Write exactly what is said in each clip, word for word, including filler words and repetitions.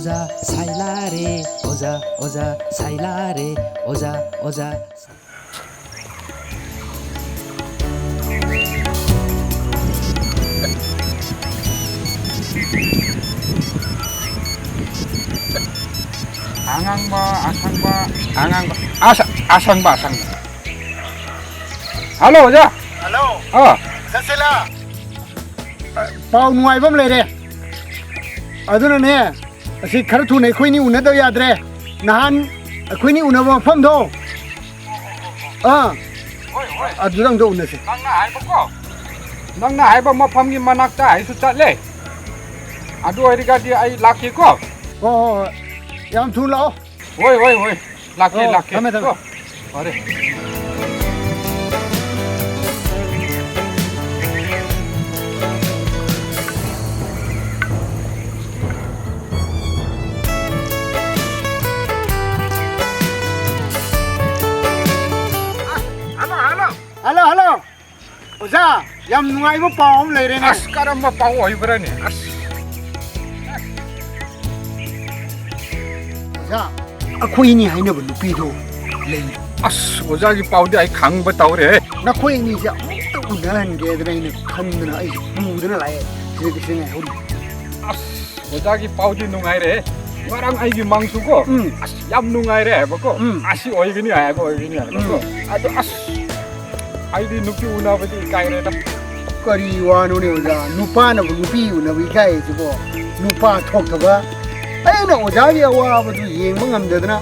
ꯑꯣꯖꯥ ꯁꯥꯏꯂꯥꯔꯦ, ꯑꯣꯖꯥ, ꯑꯣꯖꯥ ꯁꯥꯏꯂꯥꯔꯦ, ꯑꯣꯖꯥ, ꯑꯣꯖꯥ꯫ ꯑꯉꯥꯡꯕ, ꯑꯁꯪꯕ, ꯑꯉꯥꯡꯕ, ꯑꯁ-, ꯑꯁꯪꯕ, ꯑꯁꯪꯕ꯫ ꯍꯜꯂꯣ, ꯑꯣꯖꯥ꯫ ꯍꯜꯂꯣ꯫ ꯑꯥ꯫ ꯆꯠꯁꯤꯂꯥ꯫ ꯄꯥꯎ ꯅꯨꯡꯉꯥꯏꯕ ꯑꯃ ꯂꯩꯔꯦ꯫ ꯑꯗꯨꯅꯅꯦ, ꯑꯁꯤ ꯈꯔ ꯊꯨꯅ ꯑꯩꯈꯣꯏꯅꯤ ꯎꯅꯗꯕ ꯌꯥꯗ꯭ꯔꯦ꯫ ꯅꯍꯥꯟ ꯑꯩꯈꯣꯏꯅꯤ ꯎꯅꯕ ꯃꯐꯝꯗꯣ, ꯑꯥ, ꯍꯣꯏ, ꯍꯣꯏ꯫ ꯑꯗꯨꯗ ꯑꯝꯇ ꯎꯅꯁꯦ꯫ ꯅꯪꯅ ꯍꯥꯏꯕꯀꯣ, ꯅꯪꯅ ꯍꯥꯏꯕ ꯃꯐꯝꯒꯤ ꯃꯅꯥꯛꯇ ꯑꯩꯁꯨ ꯆꯠꯂꯦ꯫ ꯑꯗꯨ ꯑꯣꯏꯔꯒꯗꯤ ꯑꯩ ꯂꯥꯛꯀꯦꯀꯣ꯫ ꯍꯣꯏ, ꯍꯣꯏ, ꯍꯣꯏ꯫ ꯌꯥꯝ ꯊꯨꯅ ꯂꯥꯛꯑꯣ꯫ ꯍꯣꯏ, ꯍꯣꯏ, ꯍꯣꯏ꯫ ꯂꯥꯛꯀꯦ, ꯑꯣ, ꯂꯥꯛꯀꯦ꯫ ꯊꯝꯃꯦ, ꯊꯝꯃꯦ꯫ ꯀꯣ꯫ ꯐꯔꯦ꯫ Hello, hello. Hello, hello. ꯑꯣꯖꯥ, ꯌꯥꯝ ꯅꯨꯡꯉꯥꯏꯕ ꯄꯥꯎ ꯑꯃ ꯂꯩꯔꯦꯅꯦ꯫ ꯑꯁ, ꯀꯔꯝꯕ ꯄꯥꯎ ꯑꯣꯏꯕ꯭ꯔꯥꯅꯦ? ꯑꯁ꯫ ꯑꯣꯖꯥ, ꯑꯩꯈꯣꯏꯅꯤ ꯍꯥꯏꯅꯕ ꯅꯨꯄꯤꯗꯣ ꯂꯩ꯫ ꯑꯁ, ꯑꯣꯖꯥꯒꯤ ꯄꯥꯎꯗꯤ ꯑꯩ ꯈꯪꯕ ꯇꯧꯔꯦ꯫ ꯅꯈꯣꯏ ꯑꯅꯤꯁꯦ ꯑꯃꯨꯛꯇ ꯎꯅꯍꯟꯒꯦꯗꯅ ꯑꯩꯅ ꯈꯟꯗꯅ ꯑꯩꯁꯦ ꯄꯨꯗꯅ ꯂꯥꯛꯑꯦ꯫ ꯁꯤꯗ ꯀꯩꯁꯨ ꯉꯥꯏꯍꯧꯔꯤ꯫ ꯑꯁ, ꯑꯣꯖꯥꯒꯤ ꯄꯥꯎꯗꯤ ꯅꯨꯡꯉꯥꯏꯔꯦ꯫ ꯉꯔꯥꯡ ꯑꯩꯒꯤ ꯃꯪꯁꯨꯀꯣ, ꯎꯝ꯫ ꯑꯁ, ꯌꯥꯝ ꯅꯨꯡꯉꯥꯏꯔꯦ ꯍꯥꯏꯕꯀꯣ꯫ ꯎꯝ꯫ ꯑꯁꯤ ꯑꯣꯏꯒꯅꯤ ꯍꯥꯏꯕ ꯑꯣꯏꯒꯅꯤ ꯍꯥꯏꯕꯀꯣ꯫ ꯎꯝ꯫ ꯑꯗꯣ ꯑꯁ, ꯑꯩꯗꯤ ꯅꯨꯄꯤ ꯎꯅꯕꯗꯤ ꯏꯀꯥꯏꯔꯦꯗ꯫ ꯀꯔꯤ ꯋꯥꯅꯣꯅꯦ ꯑꯣꯖꯥ? ꯅꯨꯄꯥꯅꯕꯨ ꯅꯨꯄꯤ ꯎꯅꯕ ꯏꯀꯥꯏ ꯍꯥꯏꯁꯤꯕꯣ? ꯅꯨꯄꯥ ꯊꯣꯛꯇꯕ꯫ ꯑꯩꯅ ꯑꯣꯖꯥꯒꯤ ꯑꯋꯥꯕꯗꯨ ꯌꯦꯡꯕ ꯉꯝꯗꯗꯅ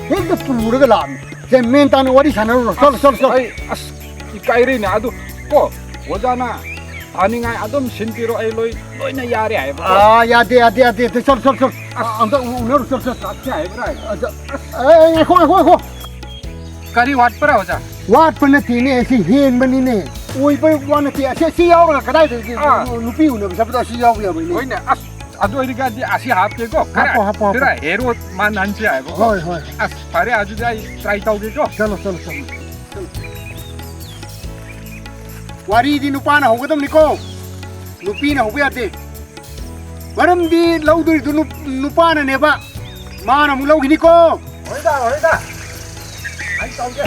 ꯍꯦꯛꯇ ꯄꯨꯔꯒ ꯂꯥꯛꯑꯕꯅꯤ꯫ ꯁꯦ, ꯃꯦꯟ ꯇꯥꯅ ꯋꯥꯔꯤ ꯁꯥꯟꯅꯔꯨꯔꯣ꯫ ꯆꯠꯂꯣ, ꯆꯠꯂꯣ, ꯆꯠꯂꯣ꯫ ꯑꯩ ꯑꯁ ꯏꯀꯥꯏꯔꯦꯅꯦ꯫ ꯑꯗꯨ ꯀꯣ, ꯑꯣꯖꯥꯅ ꯐꯥꯅꯤꯡꯉꯥꯏ ꯑꯗꯨꯝ ꯁꯤꯟꯕꯤꯔꯣ, ꯑꯩ ꯂꯣꯏ, ꯂꯣꯏꯅ ꯌꯥꯔꯦ ꯍꯥꯏꯕꯀꯣ꯫ ꯑꯥ, ꯌꯥꯗꯦ, ꯌꯥꯗꯦ, ꯌꯥꯗꯦ꯫ ꯆꯠꯂꯣ, ꯆꯠꯂꯣ, ꯆꯠꯂꯣ꯫ ꯑꯥ, ꯑꯝꯇ ꯎ-, ꯎꯅꯔꯨ, ꯆꯠꯂꯣ, ꯆꯠꯂꯣ꯫ ꯂꯥꯛꯀꯦ ꯍꯥꯏꯕ꯭ꯔꯥ ꯍꯥꯏ? ꯑꯥ, ꯆꯠ-, ꯑꯦ, ꯑꯦ, ꯉꯥꯏꯈꯣ, ꯉꯥꯏꯈꯣ, ꯉꯥꯏꯈꯣ꯫ ꯀꯔꯤ ꯋꯥꯠꯄ꯭ꯔꯥ, ꯑꯣꯖꯥ? ꯋꯥꯠꯄ ꯅꯠꯇꯦꯅꯦ, ꯁꯤ ꯍꯦꯟꯕꯅꯤꯅꯦ꯫ ꯑꯣꯏꯕ ꯋꯥ ꯅꯠꯇꯦ꯫ ꯑꯁꯤ, ꯑꯁꯤ ꯌꯥꯎꯔꯒ ꯀꯗꯥꯏꯗꯒꯤ ꯑꯥ꯫ ꯅꯨ-, ꯅꯨꯄꯤ ꯎꯅꯕ ꯆꯠꯄꯗ ꯑꯁꯤ ꯌꯥꯎꯕ ꯌꯥꯕ꯭ꯔꯥꯅꯦ? ꯍꯣꯏꯅꯦ, ꯑꯁ, ꯑꯗꯨ ꯑꯣꯏꯔꯒꯗꯤ ꯑꯁꯤ ꯍꯥꯞꯀꯦꯀꯣ꯫ ꯈꯔ, ꯍꯥꯞꯄꯣ, ꯍꯥꯞꯄꯣ, ꯍꯥꯞꯄꯣ꯫ ꯈꯔ ꯍꯦꯔꯣ ꯃꯥꯟꯍꯟꯁꯦ ꯍꯥꯏꯕꯀꯣ꯫ ꯍꯣꯏ, ꯍꯣꯏ꯫ ꯑꯁ, ꯐꯔꯦ, ꯑꯗꯨꯗꯤ ꯑꯩ try ꯇꯧꯒꯦꯀꯣ꯫ ꯆꯠꯂꯣ, ꯆꯠꯂꯣ, ꯆꯠꯂꯣ꯫ ꯋꯥꯔꯤꯗꯤ ꯅꯨꯄꯥꯅ ꯍꯧꯒꯗꯕꯅꯤꯀꯣ, ꯅꯨꯄꯤꯅ ꯍꯧꯕ ꯌꯥꯗꯦ꯫ ꯃꯔꯝꯗꯤ ꯂꯧꯗꯣꯔꯤꯗꯨ ꯅꯨꯞ- ꯅꯨꯄꯥꯅꯅꯦꯕ꯫ ꯃꯥꯅ ꯑꯃꯨꯛ ꯂꯧꯈꯤꯅꯤꯀꯣ꯫ ꯍꯣꯏꯗ, ꯍꯣꯏꯗ꯫ ꯑꯩ ꯇꯧꯒꯦ꯫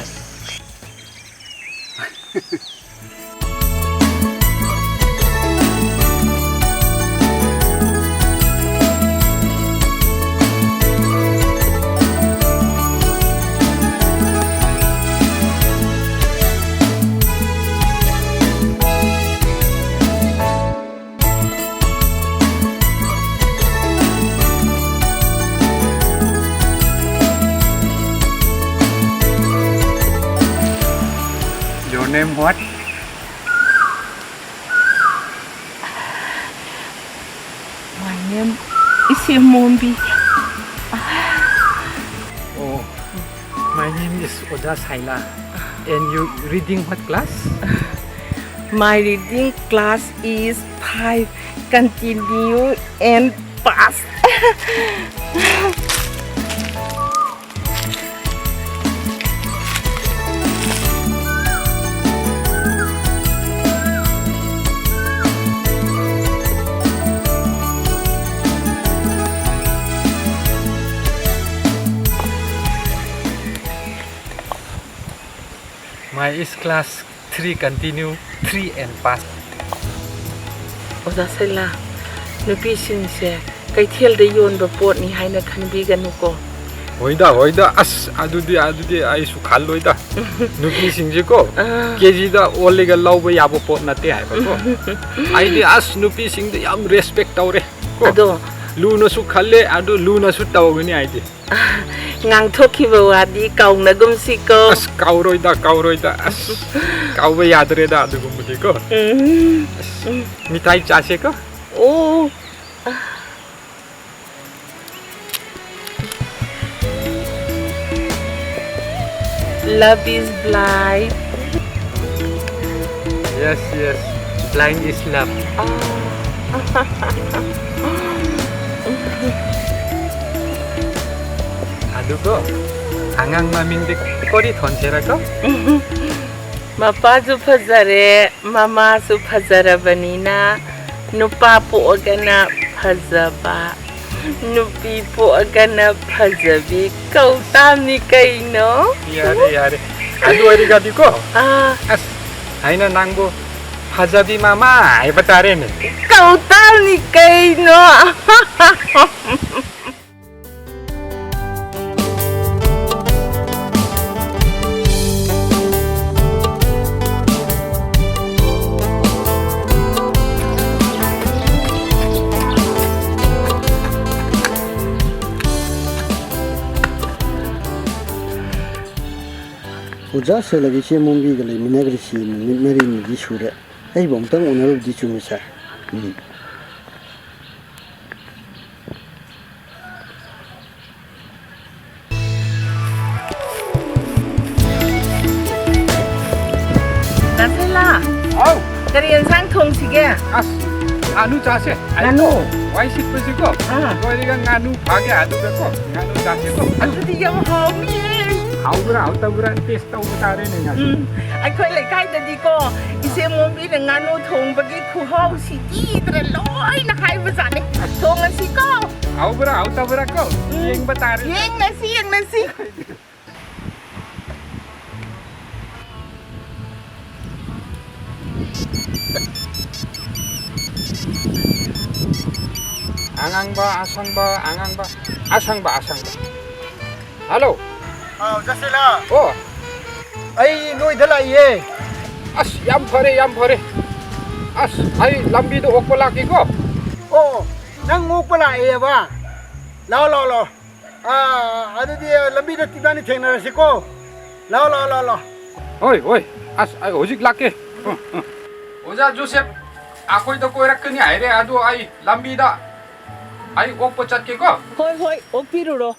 Your name what? My name is Mombi. Oh, my name is Oja Saila. And you reading what class? My reading class is five. Continue and pass. My is class three continue, three and pass. ꯑꯣꯖꯥ ꯁꯩꯂꯥ, ꯅꯨꯄꯤꯁꯤꯡꯁꯦ ꯀꯩꯊꯦꯜꯗ ꯌꯣꯟꯕ ꯄꯣꯠꯅꯤ ꯍꯥꯏꯅ ꯈꯟꯕꯤꯒꯅꯨꯀꯣ꯫ ꯍꯣꯏꯗ, ꯍꯣꯏꯗ, ꯑꯁ, ꯑꯗꯨꯗꯤ, ꯑꯗꯨꯗꯤ ꯑꯩꯁꯨ ꯈꯜꯂꯣꯏꯗ꯫ ꯅꯨꯄꯤꯁꯤꯡꯁꯦꯀꯣ, ꯑꯥ꯫ ꯀꯦꯖꯤꯗ ꯑꯣꯜꯂꯒ ꯂꯧꯕ ꯌꯥꯕ ꯄꯣꯠ ꯅꯠꯇꯦ ꯍꯥꯏꯕꯀꯣ꯫ ꯑꯩꯗꯤ, ꯑꯁ, ꯅꯨꯄꯤꯁꯤꯡꯗ ꯌꯥꯝ respect ꯇꯧꯔꯦ ꯀꯣ꯫ ꯑꯗꯣ ꯂꯨꯅꯁꯨ ꯈꯜꯂꯦ, ꯑꯗꯨ ꯂꯨꯅꯁꯨ ꯇꯧꯒꯅꯤ ꯑꯩꯗꯤ꯫ ꯉꯥꯡꯊꯣꯛꯈꯤꯕ ꯋꯥꯗꯤ ꯀꯥꯎꯅꯒꯨꯝꯁꯤꯀꯣ꯫ ꯑꯁ, ꯀꯥꯎꯔꯣꯏꯗ, ꯀꯥꯎꯔꯣꯏꯗ꯫ ꯑꯁ, ꯀꯥꯎꯕ ꯌꯥꯗ꯭ꯔꯦꯗ ꯑꯗꯨꯒꯨꯝꯕꯗꯤꯀꯣ꯫ ꯎꯝ꯫ ꯑꯁ, ꯎꯝ꯫ ꯃꯤꯊꯥꯏ ꯆꯥꯁꯦꯀꯣ꯫ ꯑꯣ꯫ Love is blind. Yes, yes. Blind is love. ꯑꯗꯨꯀꯣ, ꯑꯉꯥꯡ ꯃꯃꯤꯡꯗꯤ ꯀꯔꯤ ꯊꯣꯟꯁꯤꯔꯀꯣ? ꯃꯄꯥꯁꯨ ꯐꯖꯔꯦ, ꯃꯃꯥꯁꯨ ꯐꯖꯔꯕꯅꯤꯅ, ꯅꯨꯄꯥ ꯄꯣꯛꯑꯒꯅ ꯐꯖꯕ꯫ ꯅꯨꯄꯤ ꯄꯣꯛꯑꯒꯅ ꯐꯖꯕꯤ ꯀꯧ ꯇꯥꯝꯅꯤ ꯀꯩꯅꯣ? ꯌꯥꯔꯦ, ꯌꯥꯔꯦ꯫ ꯑꯗꯨ ꯑꯣꯏꯔꯒꯗꯤꯀꯣ, ꯑꯥ꯫ ꯑꯁ, ꯑꯩꯅ ꯅꯪꯕꯨ ꯐꯖꯕꯤ ꯃꯃꯥ ꯍꯥꯏꯕ ꯇꯥꯔꯦꯅꯦ꯫ ꯀꯧ ꯇꯥꯝꯅꯤ ꯀꯩꯅꯣ? ꯑꯣꯖꯥ ꯁꯦꯂꯒ ꯏꯆꯦ ꯃꯣꯝꯕꯤꯒ ꯂꯩꯃꯤꯟꯅꯈ꯭ꯔꯤꯁꯤ ꯅꯨꯃꯤꯠ ꯃꯔꯤꯅꯤꯗꯤ ꯁꯨꯔꯦ꯫ ꯑꯩꯕꯨ ꯑꯃꯨꯛꯇꯪ ꯎꯅꯔꯨꯕꯗꯤ ꯆꯨꯝꯃꯤ ꯁꯥꯔ꯫ ꯎꯝ꯫ ꯗꯥ ꯁꯦꯂꯥ, ꯑꯧ꯫ ꯀꯔꯤ ꯌꯦꯟꯁꯥꯡ ꯊꯣꯡꯁꯤꯒꯦ? ꯑꯁ, ꯉꯥꯅꯨ ꯆꯥꯁꯦ꯫ ꯉꯥꯅꯨ? ꯋꯥꯏ ꯁꯤꯠꯄꯁꯤꯀꯣ, ꯑꯥ꯫ ꯂꯣꯏꯔꯒ ꯉꯥꯅꯨ ꯐꯥꯒꯦ, ꯑꯗꯨꯒꯀꯣ, ꯉꯥꯅꯨ ꯆꯥꯁꯦꯀꯣ꯫ ꯑꯗꯨꯗꯤ ꯌꯥꯝ ꯍꯥꯎꯅꯤꯌꯦ꯫ ꯍꯥꯎꯕ꯭ꯔꯥ, ꯍꯥꯎꯇꯕ꯭ꯔꯥ, ꯇꯦꯁ ꯇꯧꯕ ꯇꯥꯔꯦꯅꯦ ꯉꯁꯤ꯫ ꯎꯝ, ꯑꯩꯈꯣꯏ ꯂꯩꯀꯥꯏꯗꯗꯤꯀꯣ, ꯏꯆꯦ ꯃꯣꯝꯕꯤꯅ ꯉꯥꯅꯨ ꯊꯣꯡꯕꯒꯤ ꯈꯨꯍꯥꯎꯁꯤꯗꯤꯗ꯭ꯔ ꯂꯣꯏꯅ ꯍꯥꯏꯕꯖꯥꯠꯅꯤ꯫ ꯊꯣꯡꯉꯁꯤꯀꯣ꯫ ꯍꯥꯎꯕ꯭ꯔꯥ, ꯍꯥꯎꯇꯕ꯭ꯔꯥ ꯀꯣ? ꯎꯝ꯫ ꯌꯦꯡꯕ ꯇꯥꯔꯦ꯫ ꯌꯦꯡꯅꯁꯤ, ꯌꯦꯡꯅꯁꯤ꯫ ꯑꯉꯥꯡꯕ, ꯑꯁꯪꯕ, ꯑꯉꯥꯡꯕ, ꯑꯁꯪꯕ, ꯑꯁꯪꯕ꯫ ꯍꯜꯂꯣ꯫ ꯑꯥꯎ, ꯖꯁꯤꯂꯥ꯫ ꯑꯣ꯫ ꯑꯩ ꯅꯣꯏꯗ ꯂꯥꯛꯏꯌꯦ꯫ ꯑꯁ, ꯌꯥꯝ ꯐꯔꯦ, ꯌꯥꯝ ꯐꯔꯦ꯫ ꯑꯁ, ꯑꯩ ꯂꯝꯕꯤꯗ ꯑꯣꯛꯄ ꯂꯥꯛꯀꯦꯀꯣ꯫ ꯑꯣ, ꯅꯪ ꯑꯣꯛꯄ ꯂꯥꯛꯑꯦꯕ? ꯂꯥꯛꯑꯣ, ꯂꯥꯛꯑꯣ, ꯂꯥꯛꯑꯣ꯫ ꯑꯥ, ꯑꯗꯨꯗꯤ ꯂꯝꯕꯤꯗ ꯏꯕꯥꯅꯤ ꯊꯦꯡꯅꯔꯁꯤꯀꯣ꯫ ꯂꯥꯛꯑꯣ, ꯂꯥꯛꯑꯣ, ꯂꯥꯛꯑꯣ, ꯂꯥꯛꯑꯣ꯫ ꯍꯣꯏ, ꯍꯣꯏ꯫ ꯑꯁ, ꯑꯩ ꯍꯧꯖꯤꯛ ꯂꯥꯛꯀꯦ꯫ ꯑ, ꯑ꯫ ꯑꯣꯖꯥ ꯖꯣꯁꯦꯐ, ꯑꯩꯈꯣꯏꯗ ꯀꯣꯏꯔꯛꯀꯅꯤ ꯍꯥꯏꯔꯦ, ꯑꯗꯣ ꯑꯩ ꯂꯝꯕꯤꯗ ꯑꯩ ꯑꯣꯛꯄ ꯆꯠꯀꯦꯀꯣ꯫ ꯍꯣꯏ, ꯍꯣꯏ, ꯑꯣꯛꯄꯤꯔꯨꯔꯣ꯫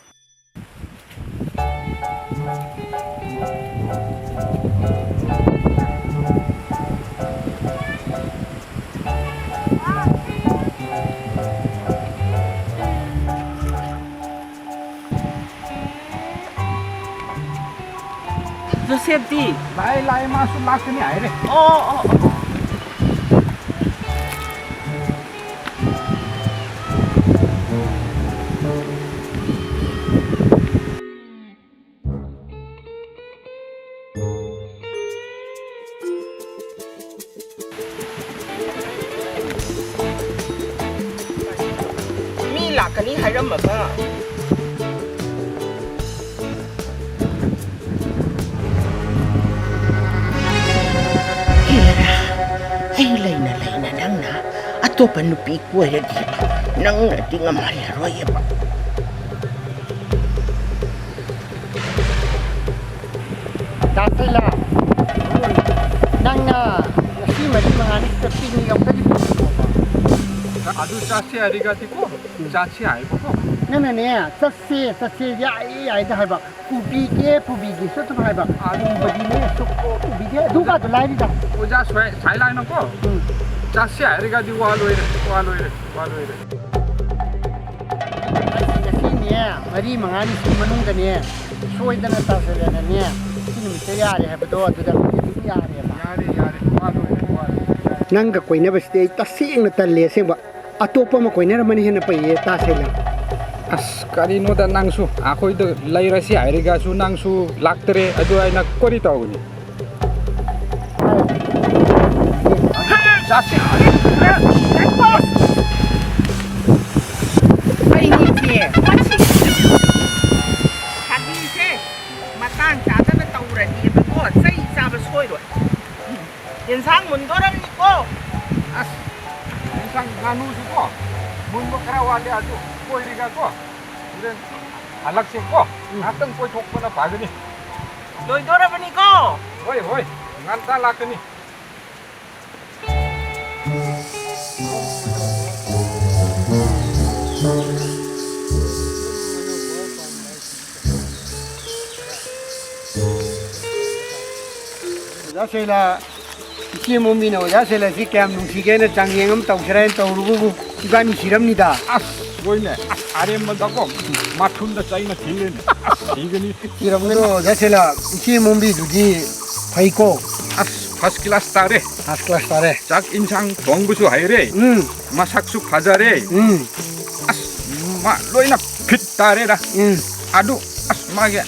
ꯖꯣꯁꯦꯐꯇꯤ? ꯂꯥꯛꯑꯦ, ꯂꯥꯛꯑꯦ, ꯃꯥꯁꯨ ꯂꯥꯛꯀꯅꯤ ꯍꯥꯏꯔꯦ꯫ ꯑꯣ, ꯑꯣ, ꯑꯣ꯫ ꯀꯅꯤ ꯍꯥꯏꯔꯝꯃꯒ꯫ ꯍꯦꯔꯥ, ꯑꯩ ꯂꯩꯅ ꯂꯩꯅ ꯅꯪꯅ ꯑꯇꯣꯞꯄ ꯅꯨꯄꯤ ꯀꯣꯏꯔꯗꯤ ꯅꯪꯅꯗꯤ ꯉꯝꯍꯜꯂꯔꯣꯏꯑꯕ꯫ ꯗꯥ ꯁꯩꯂꯥ, ꯅꯪꯅ ꯉꯁꯤ ꯃꯔꯤ ꯃꯉꯥꯅꯤ ꯈꯛꯇ ꯄꯤꯛꯅꯤꯛ ꯑꯝꯇꯗꯤ ꯄꯨꯕꯤꯔꯛꯑꯣꯕ꯫ ꯑꯗꯨ ꯆꯥꯁꯤ ꯍꯥꯏꯔꯒꯗꯤꯀꯣ, ꯎꯝ꯫ ꯆꯥꯁꯤ ꯍꯥꯏꯕꯀꯣ꯫ ꯅꯪꯅꯅꯦ, ꯆꯠꯁꯦ, ꯆꯠꯁꯦ, ꯌꯥꯏꯌꯦ, ꯌꯥꯏꯗ ꯍꯥꯏꯕ꯫ ꯄꯨꯕꯤꯒꯦ, ꯄꯨꯕꯤꯒꯦꯁꯨ ꯑꯗꯨꯝ ꯍꯥꯏꯕ꯫ ꯑꯗꯨ ꯄꯨꯕꯤꯗꯤꯅꯦ, ꯁꯨꯛꯄꯨ ꯄꯨꯕꯤꯗꯦ꯫ ꯑꯗꯨꯒꯗꯣ ꯂꯥꯏꯔꯤꯗ꯫ ꯑꯣꯖꯥ ꯁ꯭ꯋꯥꯏ-, ꯁꯥꯏꯂꯥꯏꯅꯀꯣ, ꯎꯝ꯫ ꯆꯥꯁꯤ ꯍꯥꯏꯔꯒꯗꯤ ꯋꯥ ꯂꯣꯏꯔꯦ, ꯋꯥ ꯂꯣꯏꯔꯦ, ꯋꯥ ꯂꯣꯏꯔꯦ꯫ ꯉꯁꯤꯅꯦ, ꯃꯔꯤ ꯃꯉꯥꯅꯤꯁꯤꯒꯤ ꯃꯅꯨꯡꯗꯅꯦ, ꯁꯣꯏꯗꯅ ꯇꯥꯁꯤꯜꯂꯦꯅꯅꯦ, ꯁꯤ ꯅꯨꯃꯤꯠꯇ ꯌꯥꯔꯦ ꯍꯥꯏꯕꯗꯣ ꯑꯗꯨꯗ ꯑꯗꯨꯝ ꯌꯥꯔꯦꯕ꯫ ꯌꯥꯔꯦ, ꯌꯥꯔꯦ, ꯋꯥ ꯂꯣꯏꯔꯦ, ꯋꯥ ꯂꯣꯏꯔꯦ꯫ ꯅꯪꯒ ꯀꯣꯏꯅꯕꯁꯤꯗꯤ ꯑꯩ ꯇꯁꯦꯡꯅ ꯇꯜꯂꯦ ꯑꯁꯦꯡꯕ꯫ ꯑꯇꯣꯞꯄ ꯑꯃ ꯀꯣꯏꯅꯔꯝꯃꯅꯤ ꯍꯦꯟꯅ ꯐꯩꯌꯦ, ꯇꯥꯁꯦꯂ꯫ ꯑꯁ, ꯀꯔꯤꯅꯣꯗ ꯅꯪꯁꯨ, ꯑꯩꯈꯣꯏꯗ ꯂꯩꯔꯁꯤ ꯍꯥꯏꯔꯒꯁꯨ ꯅꯪꯁꯨ ꯂꯥꯛꯇꯔꯦ, ꯑꯗꯨ ꯑꯩꯅ ꯀꯔꯤ ꯇꯧꯒꯅꯤ? ꯆꯥꯁꯤ꯫ ꯀꯩꯅꯣ ꯏꯆꯦ? ꯊꯕꯤꯁꯦ ꯃꯇꯥꯡ ꯆꯥꯗꯅ ꯇꯧꯔꯗꯤꯕꯀꯣ, ꯆꯩ ꯆꯥꯕ ꯁꯣꯏꯔꯣꯏ꯫ ꯌꯦꯟꯁꯥꯡ ꯃꯨꯟꯗꯣꯔꯝꯅꯤꯀꯣ꯫ ꯑꯁ, ꯌꯦꯟꯁꯥꯡ ꯉꯥꯅꯨꯁꯨꯀꯣ, ꯃꯨꯟꯕ ꯈꯔ ꯋꯥꯠꯂꯦ, ꯑꯗꯨ ꯀꯣꯏꯔꯒꯀꯣ, ꯍꯣꯔꯦꯟ ꯍꯜꯂꯛꯁꯦꯀꯣ꯫ ꯎꯝ꯫ ꯉꯥꯏꯍꯥꯛꯇꯪ ꯀꯣꯏꯊꯣꯛꯄꯅ ꯐꯒꯅꯤ꯫ ꯂꯣꯏꯗꯣꯔꯕꯅꯤꯀꯣ꯫ ꯍꯣꯏ, ꯍꯣꯏ, ꯉꯟꯇꯥ ꯂꯥꯛꯀꯅꯤ꯫ ꯑꯣꯖꯥ ꯁꯩꯂꯥ, ꯏꯆꯦ ꯃꯣꯃꯤꯅ ꯑꯣꯖꯥ ꯁꯩꯂꯥꯁꯤ ꯀꯌꯥꯝ ꯅꯨꯡꯁꯤꯒꯦꯅ ꯆꯥꯡꯌꯦꯡ ꯑꯃ ꯇꯧꯁꯤꯔꯥ ꯍꯥꯏꯅ ꯇꯧꯔꯨꯕꯕꯨ ꯏꯕꯥꯅꯤ ꯁꯤꯔꯝꯅꯤꯗ꯫ ꯑꯁ, ꯍꯣꯏꯅꯦ, ꯑꯁ, ꯑꯔꯦꯝꯕꯗꯀꯣ ꯃꯊꯨꯟꯗ ꯆꯩꯅ ꯊꯤꯜꯂꯦꯅꯦ꯫ ꯑꯁ, ꯁꯤꯒꯅꯤ꯫ ꯁꯤꯔꯝꯒꯅꯤ꯫ ꯑꯗꯣ ꯑꯣꯖꯥ ꯁꯩꯂꯥ, ꯏꯆꯦ ꯃꯣꯝꯕꯤꯗꯨꯗꯤ ꯐꯩꯀꯣ? ꯑꯁ, first class ꯇꯥꯔꯦ꯫ First class ꯇꯥꯔꯦ꯫ ꯆꯥꯛ ꯏꯟꯁꯥꯡ ꯊꯣꯡꯕꯁꯨ ꯍꯩꯔꯦ꯫ ꯎꯝ꯫ ꯃꯁꯛꯁꯨ ꯐꯖꯔꯦ꯫ ꯎꯝ꯫ ꯑꯁ, ꯃꯥ ꯂꯣꯏꯅ fit ꯇꯥꯔꯦꯗ꯫ ꯎꯝ꯫ ꯑꯗꯨ, ꯑꯁ, ꯃꯥꯒꯤ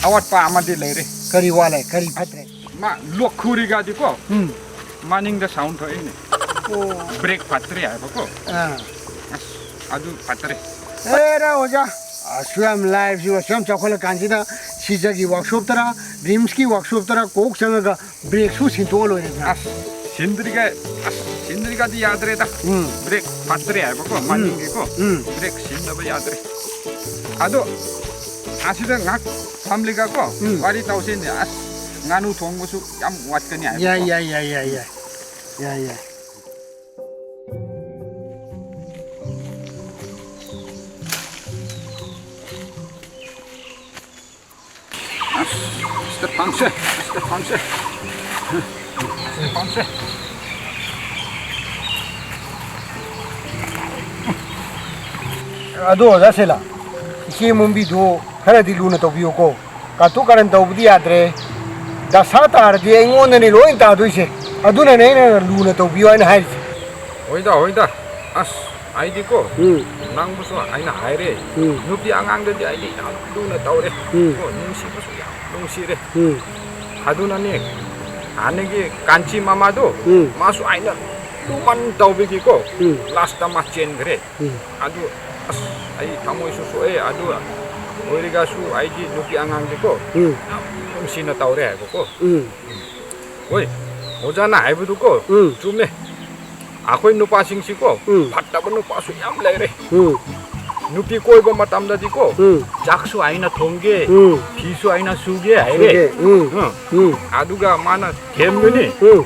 ꯑꯋꯥꯠꯄ ꯑꯃꯗꯤ ꯂꯩꯔꯦ꯫ ꯀꯔꯤ ꯋꯥꯠꯂꯦ? ꯀꯔꯤ ꯐꯠꯇ꯭ꯔꯦ? ꯃꯥ ꯂꯣꯛ ꯈꯨꯔꯤꯒꯗꯤꯀꯣ, ꯎꯝ꯫ ꯃꯅꯤꯡꯗ sound ꯊꯣꯛꯏꯅꯦ꯫ ꯑꯣ꯫ Brake ꯐꯠꯇ꯭ꯔꯦ ꯍꯥꯏꯕꯀꯣ꯫ ꯑꯥ꯫ ꯑꯁ, ꯑꯗꯨ ꯐꯠꯇ꯭ꯔꯦ꯫ ꯑꯦꯔꯥ ꯑꯣꯖꯥ, ꯑꯁꯨꯛ ꯌꯥꯝ ꯂꯥꯏꯕꯁꯤꯕꯨ, ꯑꯁꯨꯛ ꯌꯥꯝ ꯆꯥꯎꯈꯠꯂꯀꯥꯟꯁꯤꯗ ꯁꯤꯖꯒꯤ ꯋꯥꯛꯁꯣꯞꯇꯔ, ꯔꯤꯝꯁꯀꯤ ꯋꯥꯛꯁꯣꯞꯇꯔ ꯀꯣꯛ ꯆꯪꯉꯒ ꯕ꯭ꯔꯦꯛꯁꯨ ꯁꯤꯟꯗꯣꯛꯑ ꯂꯣꯏꯔꯦꯗꯅ꯫ ꯑꯁ, ꯁꯤꯟꯗ꯭ꯔꯤꯒ, ꯑꯁ, ꯁꯤꯟꯗ꯭ꯔꯤꯒꯗꯤ ꯌꯥꯗ꯭ꯔꯦꯗ꯫ ꯎꯝ꯫ ꯕ꯭ꯔꯦꯛ ꯐꯠꯇ꯭ꯔꯦ ꯍꯥꯏꯕꯀꯣ, ꯎꯝ꯫ ꯃꯅꯤꯡꯒꯤꯀꯣ꯫ ꯎꯝ꯫ ꯕ꯭ꯔꯦꯛ ꯁꯤꯟꯗꯕ ꯌꯥꯗ꯭ꯔꯦ꯫ ꯑꯗꯣ, ꯑꯁꯤꯗ ꯉꯥꯏꯍꯥꯛ ꯐꯝꯂꯤꯒꯀꯣ, ꯎꯝ꯫ ꯋꯥꯔꯤ ꯇꯧꯁꯤꯅꯦ꯫ ꯑꯁ, ꯉꯥꯅꯨ ꯊꯣꯡꯕꯁꯨ ꯌꯥꯝ ꯋꯥꯠꯀꯅꯤ ꯍꯥꯏꯕꯀꯣ꯫ ꯌꯥꯏ, ꯌꯥꯏ, ꯌꯥꯏ, ꯌꯥꯏ, ꯌꯥꯏ꯫ ꯌꯥꯏ, ꯌꯥꯏ꯫ ꯑꯁ, ꯑꯁꯤꯗ ꯐꯝꯁꯦ, ꯑꯁꯤꯗ ꯐꯝꯁꯦ꯫ ꯑꯁꯤꯗ ꯐꯝꯁꯦ꯫ ꯑꯗꯣ ꯑꯣꯖꯥ ꯁꯦꯂꯥ, ꯏꯆꯦ ꯃꯣꯝꯕꯤꯗꯨ ꯈꯔꯗꯤ ꯂꯨꯅ ꯇꯧꯕꯤꯌꯨꯀꯣ꯫ ꯀꯥꯇꯨ ꯀꯥꯔꯟ ꯇꯧꯕꯗꯤ ꯌꯥꯗ꯭ꯔꯦ꯫ ꯗꯁꯥ ꯇꯥꯔꯗꯤ ꯑꯩꯉꯣꯟꯗꯅꯦ ꯂꯣꯏ ꯇꯥꯗꯣꯏꯁꯦ꯫ ꯑꯗꯨꯅꯅꯦ ꯑꯩꯅ ꯂꯨꯅ ꯇꯧꯕꯤꯌꯨ ꯍꯥꯏꯅ ꯍꯥꯏꯔꯤꯁꯦ꯫ ꯍꯣꯏꯗ, ꯍꯣꯏꯗ꯫ ꯑꯁ, ꯑꯩꯗꯤꯀꯣ, ꯎꯝ꯫ ꯅꯪꯕꯨꯁꯨ ꯑꯩꯅ ꯍꯥꯏꯔꯦ꯫ ꯎꯝ꯫ ꯅꯨꯄꯤ ꯑꯉꯥꯡꯗꯗꯤ ꯑꯩꯗꯤ ꯌꯥꯝ ꯂꯨꯅ ꯇꯧꯔꯦ꯫ ꯎꯝ꯫ ꯀꯣ, ꯅꯨꯡꯁꯤꯕꯁꯨ ꯌꯥꯝ ꯅꯨꯡꯁꯤꯔꯦ꯫ ꯎꯝ꯫ ꯑꯗꯨꯅꯅꯦ, ꯍꯥꯟꯅꯒꯤ ꯀꯥꯟꯆꯤ ꯃꯃꯥꯗꯣ, ꯎꯝ꯫ ꯃꯥꯁꯨ ꯑꯩꯅ ꯂꯨꯃꯟ ꯇꯧꯕꯒꯤꯀꯣ, ꯎꯝ꯫ ꯂꯥꯁꯇ ꯃꯥ ꯆꯦꯟꯈ꯭ꯔꯦ꯫ ꯎꯝ꯫ ꯑꯗꯨ, ꯑꯁ, ꯑꯩ ꯊꯃꯣꯏꯁꯨ ꯁꯣꯛꯑꯦ꯫ ꯑꯗꯨ ꯑꯣꯏꯔꯒꯁꯨ ꯑꯩꯒꯤ ꯅꯨꯄꯤ ꯑꯉꯥꯡꯗꯤꯀꯣ, ꯎꯝ꯫ ꯌꯥꯝ ꯅꯨꯡꯁꯤꯅ ꯇꯧꯔꯦ ꯍꯥꯏꯕꯀꯣ꯫ ꯎꯝ꯫ ꯍꯣꯏ, ꯑꯣꯖꯥꯅ ꯍꯥꯏꯕꯗꯨꯀꯣ, ꯎꯝ꯫ ꯆꯨꯝꯃꯦ꯫ ꯑꯩꯈꯣꯏ ꯅꯨꯄꯥꯁꯤꯡꯁꯤꯀꯣ, ꯎꯝ꯫ ꯐꯠꯇꯕ ꯅꯨꯄꯥꯁꯨ ꯌꯥꯝ ꯂꯩꯔꯦ꯫ ꯎꯝ꯫ ꯅꯨꯄꯤ ꯀꯣꯏꯕ ꯃꯇꯝꯗꯗꯤꯀꯣ, ꯎꯝ꯫ ꯆꯥꯛꯁꯨ ꯑꯩꯅ ꯊꯣꯡꯒꯦ, ꯎꯝ꯫ ꯐꯤꯁꯨ ꯑꯩꯅ ꯁꯨꯒꯦ ꯍꯥꯏꯔꯦ꯫ ꯁꯨꯒꯦ, ꯎꯝ꯫ ꯎꯝ꯫ ꯎꯝ꯫ ꯑꯗꯨꯒ ꯃꯥꯅ ꯊꯦꯝꯒꯅꯤ꯫ ꯎꯝ꯫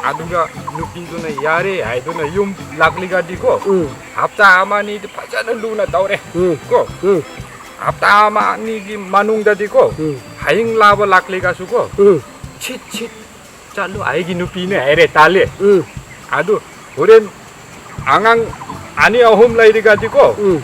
ꯑꯗꯨꯒ ꯅꯨꯄꯤꯗꯨꯅ ꯌꯥꯔꯦ ꯍꯥꯏꯗꯨꯅ ꯌꯨꯝ ꯂꯥꯛꯂꯤꯒꯗꯤꯀꯣ, ꯎꯝ꯫ ꯍꯞꯇꯥ ꯑꯃ ꯑꯅꯤꯗꯤ ꯐꯖꯅ ꯂꯨꯅ ꯇꯧꯔꯦ꯫ ꯎꯝ꯫ ꯀꯣ? ꯎꯝ꯫ ꯍꯞꯇꯥ ꯑꯃ ꯑꯅꯤꯒꯤ ꯃꯅꯨꯡꯗꯗꯤꯀꯣ, ꯎꯝ꯫ ꯍꯌꯤꯡ ꯂꯥꯕ ꯂꯥꯛꯂꯤꯒꯁꯨꯀꯣ, ꯎꯝ꯫ ꯁꯤꯠ, ꯁꯤꯠ, ꯆꯠꯂꯣ, ꯑꯩꯒꯤ ꯅꯨꯄꯤꯅꯦ ꯍꯥꯏꯔꯦ, ꯇꯥꯜꯂꯦ꯫ ꯎꯝ꯫ ꯑꯗꯨ ꯍꯣꯔꯦꯟ ꯑꯉꯥꯡ ꯑꯅꯤ ꯑꯍꯨꯝ ꯂꯩꯔꯤꯒꯗꯤꯀꯣ, ꯎꯝ꯫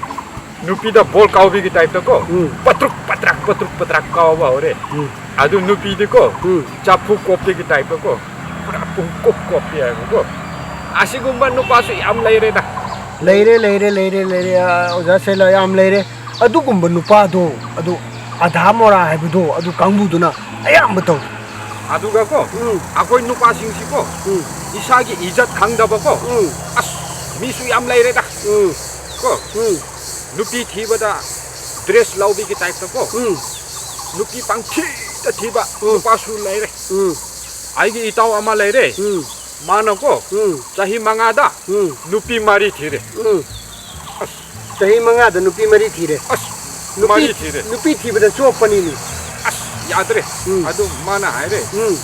ꯅꯨꯄꯤꯗ ꯕꯣꯜ ꯀꯥꯎꯕꯤꯒꯤ ꯇꯥꯏꯞꯇꯀꯣ, ꯎꯝ꯫ ꯄꯇ꯭ꯔꯨꯛ ꯄꯇ꯭ꯔꯥꯛ, ꯄꯇ꯭ꯔꯨꯛ ꯄꯇ꯭ꯔꯥꯛ ꯀꯥꯎꯕ ꯍꯧꯔꯦ꯫ ꯎꯝ꯫ ꯑꯗꯨ ꯅꯨꯄꯤꯗꯤꯀꯣ, ꯎꯝ꯫ ꯆꯐꯨ ꯀꯣꯞꯄꯤꯒꯤ ꯇꯥꯏꯞꯇꯀꯣ, ꯄꯨꯔꯥ ꯄꯨꯡꯀꯣꯞ ꯀꯣꯞꯄꯤ ꯍꯥꯏꯕꯀꯣ꯫ ꯑꯁꯤꯒꯨꯝꯕ ꯅꯨꯄꯥꯁꯨ ꯌꯥꯝ ꯂꯩꯔꯦꯗ꯫ ꯂꯩꯔꯦ, ꯂꯩꯔꯦ, ꯂꯩꯔꯦ, ꯂꯩꯔꯦ, ꯑ, ꯑꯣꯖꯥ ꯁꯦꯂꯥ, ꯌꯥꯝ ꯂꯩꯔꯦ꯫ ꯑꯗꯨꯒꯨꯝꯕ ꯅꯨꯄꯥꯗꯣ, ꯑꯗꯨ ꯑꯙꯥ ꯃꯣꯔꯥ ꯍꯥꯏꯕꯗꯣ, ꯑꯗꯨ ꯀꯥꯡꯕꯨꯗꯨꯅ ꯑꯌꯥꯝꯕ ꯇꯧꯏ꯫ ꯑꯗꯨꯒꯀꯣ, ꯎꯝ꯫ ꯑꯩꯈꯣꯏ ꯅꯨꯄꯥꯁꯤꯡꯁꯤꯀꯣ, ꯎꯝ꯫ ꯏꯁꯥꯒꯤ ꯏꯖꯠ ꯈꯪꯗꯕꯀꯣ, ꯎꯝ꯫ ꯑꯁ, ꯃꯤꯁꯨ ꯌꯥꯝ ꯂꯩꯔꯦꯗ꯫ ꯎꯝ꯫ ꯀꯣ? ꯎꯝ꯫ ꯅꯨꯄꯤ ꯊꯤꯕꯗ ꯗ꯭ꯔꯦꯁ ꯂꯧꯕꯤꯒꯤ ꯇꯥꯏꯞꯇꯀꯣ, ꯎꯝ꯫ ꯅꯨꯄꯤ ꯄꯪꯊꯤꯗ ꯊꯤꯕ ꯎꯝ꯫ ꯅꯨꯄꯥꯁꯨ ꯂꯩꯔꯦ꯫ ꯎꯝ꯫ ꯑꯩꯒꯤ ꯏꯇꯥꯎ ꯑꯃ ꯂꯩꯔꯦ꯫ ꯎꯝ꯫ ꯃꯥꯅꯀꯣ ꯎꯝ꯫ ꯆꯍꯤ ꯃꯉꯥꯗ ꯎꯝ꯫ ꯅꯨꯄꯤ ꯃꯔꯤ ꯊꯤꯔꯦ꯫ ꯎꯝ꯫ ꯑꯁ꯫ ꯆꯍꯤ ꯃꯉꯥꯗ ꯅꯨꯄꯤ ꯃꯔꯤ ꯊꯤꯔꯦ꯫ ꯑꯁ, ꯅꯨꯄꯤ ꯃꯔꯤ ꯊꯤꯔꯦ꯫ ꯅꯨꯄꯤ ꯊꯤꯕꯗ ꯆꯣꯞꯄꯅꯤꯅꯦ꯫ ꯑꯁ, ꯌꯥꯗ꯭ꯔꯦ꯫ ꯎꯝ꯫ ꯑꯗꯨ ꯃꯥꯅ ꯍꯥꯏꯔꯦ꯫ ꯎꯝ꯫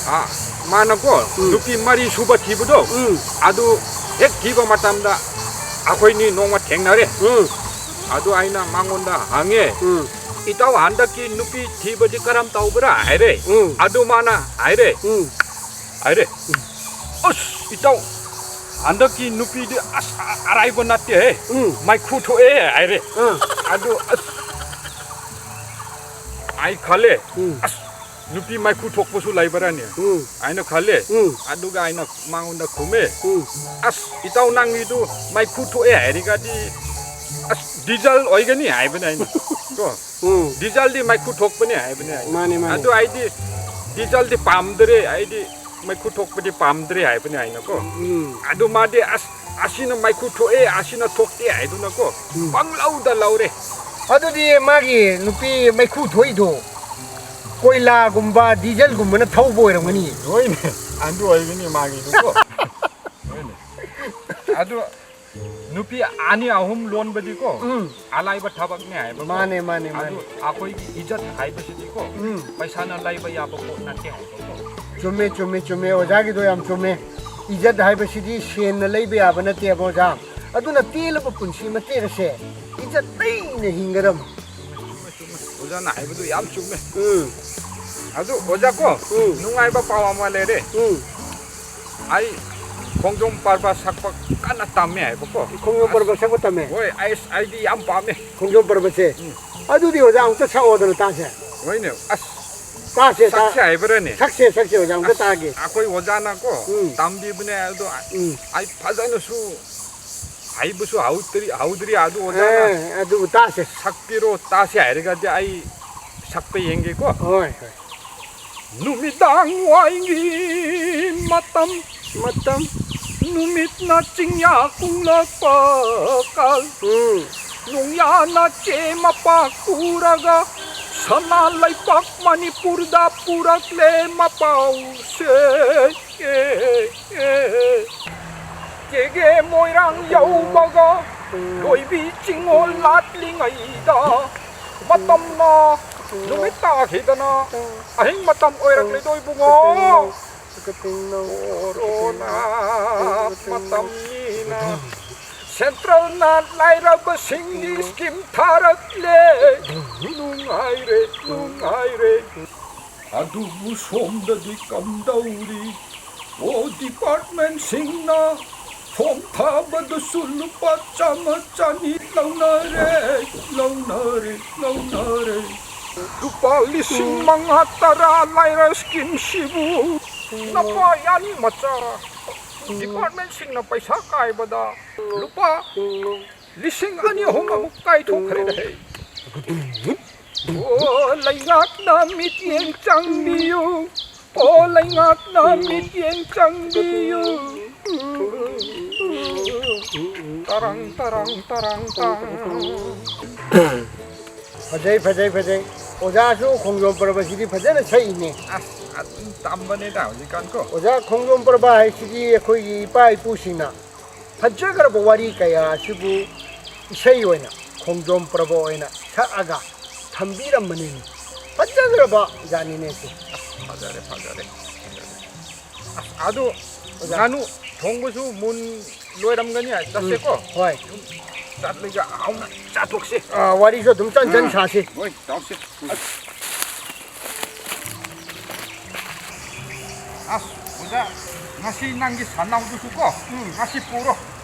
ꯑꯥ, ꯃꯥꯅꯀꯣ ꯎꯝ꯫ ꯅꯨꯄꯤ ꯃꯔꯤ ꯁꯨꯕ ꯊꯤꯕꯗꯣ ꯎꯝ꯫ ꯑꯗꯨ ꯍꯦꯛ ꯊꯤꯕ ꯃꯇꯝꯗ ꯑꯩꯈꯣꯏꯅꯤ ꯅꯣꯡꯃ ꯊꯦꯡꯅꯔꯦ꯫ ꯎꯝ꯫ ꯑꯗꯨ ꯑꯩꯅ ꯃꯉꯣꯟꯗ ꯍꯪꯉꯦ, ꯎꯝ꯫ "ꯏꯇꯥꯎ, ꯍꯟꯗꯛꯀꯤ ꯅꯨꯄꯤ ꯊꯤꯕꯗꯤ ꯀꯔꯝ ꯇꯧꯕ꯭ꯔꯥ?" ꯍꯥꯏꯔꯦ꯫ ꯎꯝ꯫ ꯑꯗꯨ ꯃꯥꯅ ꯍꯥꯏꯔꯦ, ꯎꯝ꯫ ꯍꯥꯏꯔꯦ, "ꯑꯁ, ꯏꯇꯥꯎ, ꯍꯟꯗꯛꯀꯤ ꯅꯨꯄꯤꯗꯤ ꯑꯁ, ꯑ-, ꯑꯔꯥꯏꯕ ꯅꯠꯇꯦꯍꯦ꯫ ꯎꯝ꯫ ꯃꯩꯈꯨ ꯊꯣꯛꯑꯦ" ꯍꯥꯏꯔꯦ꯫ ꯎꯝ꯫ ꯑꯗꯨ ꯑꯁ, ꯑꯩ ꯈꯜꯂꯦ, ꯎꯝ꯫ "ꯑꯁ, ꯅꯨꯄꯤ ꯃꯩꯈꯨ ꯊꯣꯛꯄꯁꯨ ꯂꯩꯕ꯭ꯔꯥꯅꯦ?" ꯎꯝ꯫ ꯍꯥꯏꯅ ꯈꯜꯂꯦ꯫ ꯎꯝ꯫ ꯑꯗꯨꯒ ꯑꯩꯅ ꯃꯉꯣꯟꯗ ꯈꯨꯝꯃꯦ, ꯎꯝ꯫ "ꯑꯁ, ꯏꯇꯥꯎ, ꯅꯪꯒꯤꯗꯨ ꯃꯩꯈꯨ ꯊꯣꯛꯑꯦ ꯍꯥꯏꯔꯒꯗꯤ, ꯑꯁ, ꯗꯤꯖꯜ ꯑꯣꯏꯒꯅꯤ" ꯍꯥꯏꯕꯅꯦ ꯑꯩꯅ꯫ ꯀꯣ? ꯎꯝ꯫ "ꯗꯤꯖꯜꯗꯤ ꯃꯩꯈꯨ ꯊꯣꯛꯄꯅꯦ" ꯍꯥꯏꯕꯅꯦ ꯑꯩꯅ꯫ ꯃꯥꯅꯦ, ꯃꯥꯅꯦ꯫ ꯑꯗꯨ ꯑꯩꯗꯤ ꯗꯤꯖꯜꯗꯤ ꯄꯥꯝꯗ꯭ꯔꯦ, ꯑꯩꯗꯤ ꯃꯩꯈꯨ ꯊꯣꯛꯄꯗꯤ ꯄꯥꯝꯗ꯭ꯔꯦ ꯍꯥꯏꯕꯅꯦ ꯑꯩꯅꯀꯣ꯫ ꯎꯝ꯫ ꯑꯗꯨ ꯃꯥꯗꯤ, "ꯑꯁ, ꯑꯁꯤꯅ ꯃꯩꯈꯨ ꯊꯣꯛꯑꯦ, ꯑꯁꯤꯅ ꯊꯣꯛꯇꯦ" ꯍꯥꯏꯗꯨꯅꯀꯣ, ꯎꯝ꯫ ꯄꯪꯂꯧꯗ ꯂꯧꯔꯦ꯫ ꯑꯗꯨꯗꯤ ꯃꯥꯒꯤ ꯅꯨꯄꯤ ꯃꯩꯈꯨ ꯊꯣꯛꯏꯗꯣ ꯀꯣꯏꯂꯥꯒꯨꯝꯕ, ꯗꯤꯖꯜꯒꯨꯝꯕꯅ ꯊꯧꯕ ꯑꯣꯏꯔꯝꯒꯅꯤ꯫ ꯍꯣꯏꯅꯦ, ꯑꯗꯨ ꯑꯣꯏꯒꯅꯤ ꯃꯥꯒꯤꯗꯨꯀꯣ꯫ ꯍꯣꯏꯅꯦ꯫ ꯑꯗꯨ ꯅꯨꯄꯤ ꯑꯅꯤ ꯑꯍꯨꯝ ꯂꯣꯟꯕꯗꯤꯀꯣ, ꯎꯝ꯫ ꯑꯂꯥꯏꯕ ꯊꯕꯛꯅꯦ ꯍꯥꯏꯕꯀꯣ꯫ ꯃꯥꯅꯦ, ꯃꯥꯅꯦ, ꯑꯗꯨ ꯃꯥꯅꯦ꯫ ꯑꯩꯈꯣꯏꯒꯤ ꯏꯖꯠ ꯍꯥꯏꯕꯁꯤꯗꯤꯀꯣ, ꯎꯝ꯫ ꯄꯩꯁꯥꯅ ꯂꯩꯕ ꯌꯥꯕ ꯄꯣꯠ ꯅꯠꯇꯦ ꯍꯥꯏꯕꯀꯣ꯫ ꯆꯨꯝꯃꯦ, ꯆꯨꯝꯃꯦ, ꯆꯨꯝꯃꯦ꯫ ꯑꯣꯖꯥꯒꯤꯗꯣ ꯌꯥꯝ ꯆꯨꯝꯃꯦ꯫ ꯏꯖꯠ ꯍꯥꯏꯕꯁꯤꯗꯤ ꯁꯦꯟꯅ ꯂꯩꯕ ꯌꯥꯕ ꯅꯠꯇꯦꯕ, ꯑꯣꯖꯥ꯫ ꯑꯗꯨꯅ ꯇꯦꯜꯂꯕ ꯄꯨꯟꯁꯤ ꯃꯇꯦꯛ ꯑꯁꯦ ꯏꯖꯠ ꯂꯩꯅ ꯍꯤꯡꯒꯗꯕꯅꯤ꯫ ꯑꯣꯖꯥꯅ ꯍꯥꯏꯕꯗꯨ ꯌꯥꯝ ꯆꯨꯝꯃꯦ꯫ ꯎꯝ꯫ ꯑꯗꯨ ꯑꯣꯖꯥ ꯀꯣ, ꯎꯝ꯫ ꯅꯨꯡꯉꯥꯏꯕ ꯄꯥꯎ ꯑꯃ ꯂꯩꯔꯦ꯫ ꯎꯝ꯫ ꯑꯩ ꯈꯣꯡꯖꯣꯝ ꯄꯔꯕ ꯁꯛꯄ ꯀꯟꯅ ꯇꯝꯃꯦ ꯍꯥꯏꯕꯀꯣ꯫ ꯈꯣꯡꯖꯣꯝ ꯄꯔꯕ ꯁꯛꯄ ꯇꯝꯃꯦ? ꯍꯣꯏ, ꯑꯩ, ꯑꯩꯗꯤ ꯌꯥꯝ ꯄꯥꯝꯃꯦ꯫ ꯈꯣꯡꯖꯣꯝ ꯄꯔꯕꯁꯦ? ꯎꯝ꯫ ꯑꯗꯨꯗꯤ ꯑꯣꯖꯥ ꯑꯃꯨꯛꯇ ꯁꯛꯑꯣꯗꯅ ꯇꯥꯁꯦ꯫ ꯍꯣꯏꯅꯦ, ꯑꯁ꯫ ꯇꯥꯁꯦ, ꯇꯥ-, ꯁꯛꯁꯦ ꯍꯥꯏꯕ꯭ꯔꯅꯦ? ꯁꯛꯁꯦ, ꯁꯛꯁꯦ, ꯑꯣꯖꯥ ꯑꯃꯨꯛꯇ ꯑꯁ, ꯇꯥꯒꯦ꯫ ꯑꯩꯈꯣꯏ ꯑꯣꯖꯥꯅꯀꯣ ꯎꯝ꯫ ꯇꯝꯕꯤꯕꯅꯦ ꯑꯗꯣ, ꯎꯝ꯫ ꯑꯩ ꯐꯖꯅꯁꯨ ꯍꯩꯕꯁꯨ ꯍꯧꯗ꯭ꯔꯤ, ꯍꯧꯗ꯭ꯔꯤ ꯑꯗꯨ ꯑꯣꯖꯥꯅ ꯑꯦ, ꯑꯗꯨꯕꯨ ꯇꯥꯁꯦ꯫ ꯁꯛꯄꯤꯔꯣ, ꯇꯥꯁꯦ ꯍꯥꯏꯔꯒꯗꯤ ꯑꯩ ꯁꯛꯄ ꯌꯦꯡꯒꯦꯀꯣ꯫ ꯍꯣꯏ, ꯍꯣꯏ꯫ ꯅꯨꯃꯤꯗꯥꯡ ꯋꯥꯏꯒꯤ ꯃꯇꯝ, ꯃꯇꯝ꯫ ꯅꯨꯃꯤꯠꯅ ꯆꯤꯡꯌꯥ ꯀꯨꯝꯂꯛꯄ ꯀꯥꯜ꯫ ꯎꯝ꯫ ꯅꯣꯡꯌꯥꯅ ꯆꯦ ꯃꯄꯥꯛ ꯄꯨꯔꯒ ꯁꯅꯥ ꯂꯩꯄꯥꯛ ꯃꯅꯤꯄꯨꯔꯗ ꯄꯨꯔꯛꯂꯦ ꯃꯄꯥꯎꯁꯦ꯫ ꯑꯦ, ꯑꯦ꯫ ꯆꯦꯒꯦ ꯃꯣꯏꯔꯥꯡ ꯌꯧꯕꯒ ꯂꯣꯏꯕꯤ ꯆꯤꯡꯉꯣꯜ ꯂꯥꯠꯂꯤꯉꯩꯗ ꯃꯇꯝꯅ ꯅꯨꯃꯤꯠ ꯇꯥꯈꯤꯗꯅ ꯑꯍꯤꯡ ꯃꯇꯝ ꯑꯣꯏꯔꯛꯂꯦꯗꯣ ꯏꯕꯨꯡꯉꯣ꯫ ꯀꯣꯔꯣꯅꯥ ꯃꯇꯝꯅꯤꯅ ꯁꯦꯟꯇ꯭ꯔꯦꯜꯅ ꯂꯥꯏꯔꯕꯁꯤꯡꯒꯤ ꯁ꯭ꯀꯤꯝ ꯊꯥꯔꯛꯂꯦ꯫ ꯅꯨꯡꯉꯥꯏꯔꯦ, ꯅꯨꯡꯉꯥꯏꯔꯦ꯫ ꯑꯗꯨꯕꯨ ꯁꯣꯝꯗꯗꯤ ꯀꯝꯗꯧꯔꯤ? ꯑꯣ, ꯗꯤꯄꯥꯔꯠꯃꯦꯟꯁꯤꯡꯅ ꯐꯣꯝ ꯊꯥꯕꯗꯁꯨ ꯂꯨꯄꯥ ꯆꯥꯝꯃ ꯆꯅꯤ ꯂꯧꯅꯔꯦ, ꯂꯧꯅꯔꯦ, ꯂꯧꯅꯔꯦ꯫ ꯂꯨꯄꯥ ꯂꯤꯁꯤꯡ ꯃꯉꯥ ꯇꯔꯥ ꯂꯩꯔ ꯁ꯭ꯀꯤꯝꯁꯤꯕꯨ ꯅꯄꯥ ꯌꯥꯅꯤ ꯃꯆꯥ꯫ ꯗꯤꯄꯥꯔꯠꯃꯦꯟꯁꯤꯡꯅ ꯄꯩꯁꯥ ꯀꯥꯏꯕꯗ ꯂꯨꯄꯥ ꯂꯤꯁꯤꯡ ꯑꯅꯤ ꯑꯍꯨꯝ ꯑꯃꯨꯛ ꯀꯥꯏꯊꯣꯛꯈ꯭ꯔꯦꯅꯦ꯫ ꯑꯣ ꯂꯩꯉꯥꯛꯅ ꯃꯤꯠꯌꯦꯡ ꯆꯪꯕꯤꯌꯨ꯫ ꯑꯣ ꯂꯩꯉꯥꯛꯅ ꯃꯤꯠꯌꯦꯡ ꯆꯪꯕꯤꯌꯨ꯫ ꯇꯔꯪ ꯇꯔꯪ ꯇꯔꯪ ꯇꯪ꯫ ꯐꯖꯩ, ꯐꯖꯩ, ꯐꯖꯩ꯫ ꯑꯣꯖꯥꯁꯨ ꯈꯣꯡꯖꯣꯝ ꯄꯔꯕꯁꯤꯗꯤ ꯐꯖꯅ ꯁꯛꯏꯅꯦ꯫ ꯑꯁ, ꯑꯗꯨꯝ ꯇꯝꯕꯅꯦꯗ ꯍꯧꯖꯤꯛꯀꯥꯟ ꯀꯣ꯫ ꯑꯣꯖꯥ, ꯈꯣꯡꯖꯣꯝ ꯄꯔꯕ ꯍꯥꯏꯁꯤꯗꯤ ꯑꯩꯈꯣꯏꯒꯤ ꯏꯄꯥ ꯏꯄꯨꯁꯤꯡꯅ ꯐꯖꯈ꯭ꯔꯕ ꯋꯥꯔꯤ ꯀꯌꯥ ꯑꯁꯤꯕꯨ ꯏꯁꯩ ꯑꯣꯏꯅ, ꯈꯣꯡꯖꯣꯝ ꯄꯔꯕ ꯑꯣꯏꯅ ꯁꯛꯑꯒ ꯊꯝꯕꯤꯔꯝꯕꯅꯤꯅꯦ꯫ ꯐꯖꯈ꯭ꯔꯕ ꯖꯥꯠꯅꯤꯅꯦ ꯁꯤ꯫ ꯑꯁ, ꯐꯖꯔꯦ, ꯐꯖꯔꯦ, ꯐꯖꯔꯦ꯫ ꯑꯁ, ꯑꯗꯨ ꯑꯣꯖꯥ꯫ ꯉꯥꯅꯨ ꯊꯣꯡꯕꯁꯨ ꯃꯨꯟ ꯂꯣꯏꯔꯝꯒꯅꯤ, ꯆꯠꯁꯦꯀꯣ? ꯎꯝ, ꯍꯣꯏ꯫ ꯆꯠꯂꯒ ꯍꯥꯎꯅ ꯆꯥꯊꯣꯛꯁꯦ꯫ ꯑꯥ, ꯋꯥꯔꯤꯁꯨ ꯑꯗꯨꯝ ꯆꯟ ꯆꯟ ꯑꯥ꯫ ꯁꯥꯁꯤ꯫ ꯍꯣꯏ, ꯇꯧꯁꯦ꯫ ꯑꯁ, ꯑꯣꯖꯥ, ꯉꯁꯤ ꯅꯪꯒꯤ ꯁꯟꯅꯥꯎꯗꯨꯁꯨ ꯀꯣ, ꯎꯝ꯫ ꯉꯁꯤ ꯄꯨꯔꯣ꯫